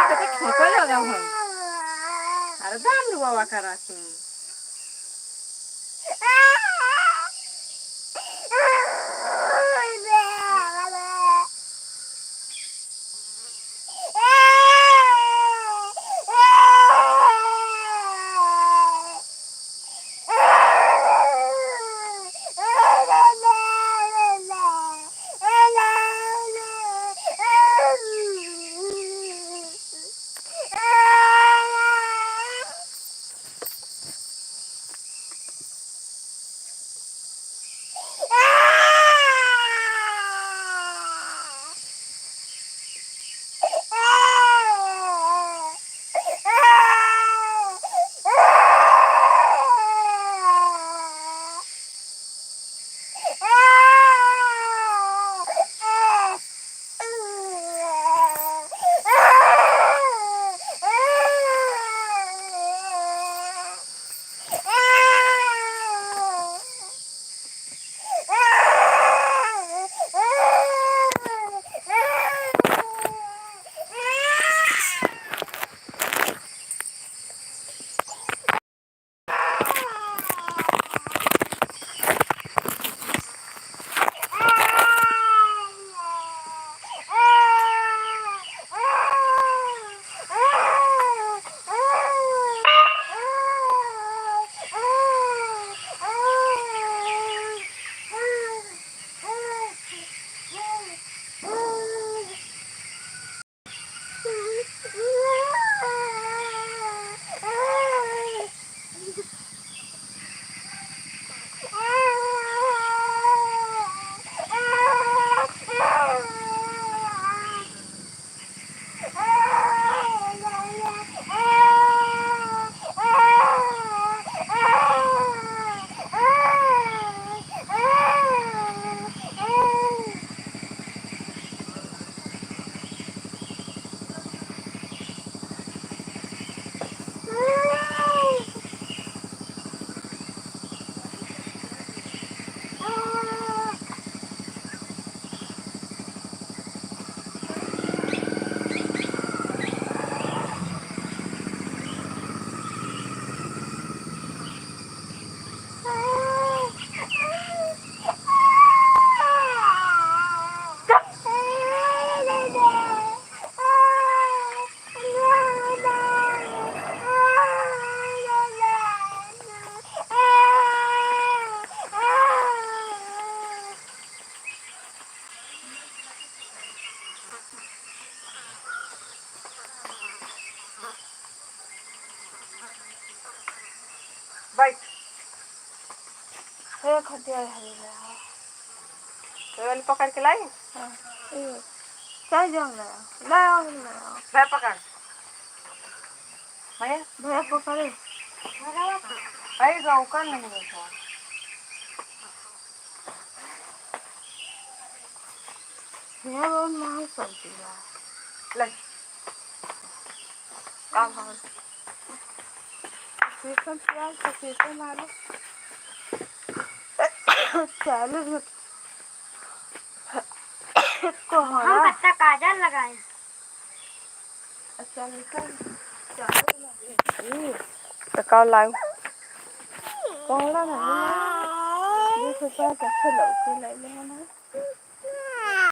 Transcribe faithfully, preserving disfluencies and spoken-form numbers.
तो कुछ ठोकर लगा है। अरे दाम रुआ करा तू। बैठ। हे खटिया है रे। तो वाली पकड़ के लाई? हाँ, ये। चाहे जाओ ना। ला आओ, ला आओ। ले पकड़। भैया? भैया पकड़े। अरे गाँव का नहीं है तो। भैया बहुत महंग सब्जी बा। ले। का भाव? कैसन प्याज, कैसन आलू? चालीस रुपये। कोहड़ा। हम कत्ता काजल लगाए। अच्छा, निकल। तो का लाऊ? कोहड़ा ना, ये तो का अच्छा लौके ले ले हम।